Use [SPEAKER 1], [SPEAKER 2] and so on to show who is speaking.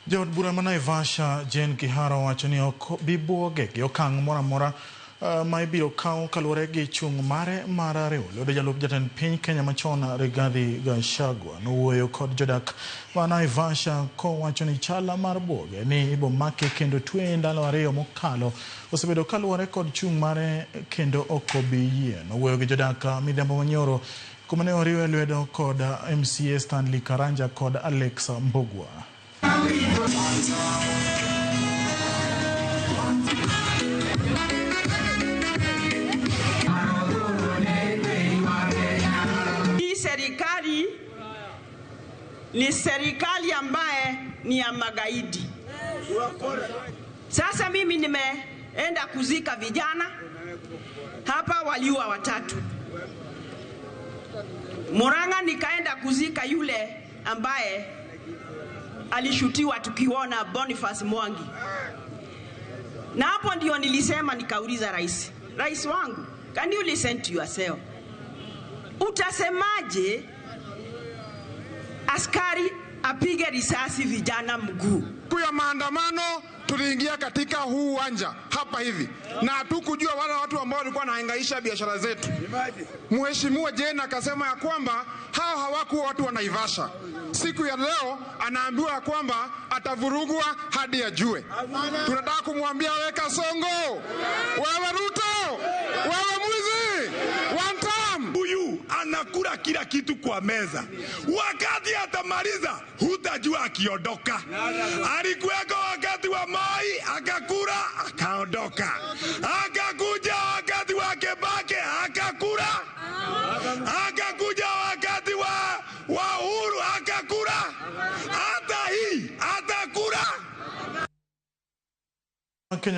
[SPEAKER 1] Jaod bura ma Naivasha Jane Kihara owacho ni ok bi buoge gi okang' moro amora ma ibiro kaw kaluwore gi chung' mare mar riwo lwedo jalup jatend piny Kenya machon Rigathi Gachagua. Nowuoyo kod jodak ma Naivasha kowacho ni chal mar buoge ni ibomake kendo tweye ndalo ariyo mokalo osebedo kaluwore kod chung' mare kendo ok obi yie. Nowuoyo gi jodak midhiambo manyoro kuma ne oriwe lwedo kod MCA Stanley Karanja kod Alex Mbugua.
[SPEAKER 2] Hii serikali ni serikali ambaye ni ya magaidi. Sasa mimi nimeenda kuzika vijana hapa, waliua watatu. Murang'a nikaenda kuzika yule ambaye alishutiwa tukiona Boniface Mwangi. Na hapo ndio nilisema, nikauliza rais, rais wangu, can you listen to yourself? Utasemaje askari apige risasi vijana mguu?
[SPEAKER 3] Siku ya maandamano tuliingia katika huu uwanja hapa hivi, na hatukujua wale watu ambao walikuwa wanahangaisha biashara zetu. Mheshimiwa Jane akasema ya kwamba hao hawakuwa watu wa Naivasha. Siku ya leo anaambiwa ya kwamba atavurugwa hadi ajue. Tunataka kumwambia wewe Kasongo, wewe Ruto, wewe mwizi, one term.
[SPEAKER 4] Huyu anakula kila kitu kwa meza, wakati atamaliza hutajua akiondoka. Alikuweko wakati wa Moi akakula akaondoka, akakuja wakati wa Kibaki akakula, akakuja wakati wa Uhuru akakula, hata hii atakula.
[SPEAKER 1] Kenya.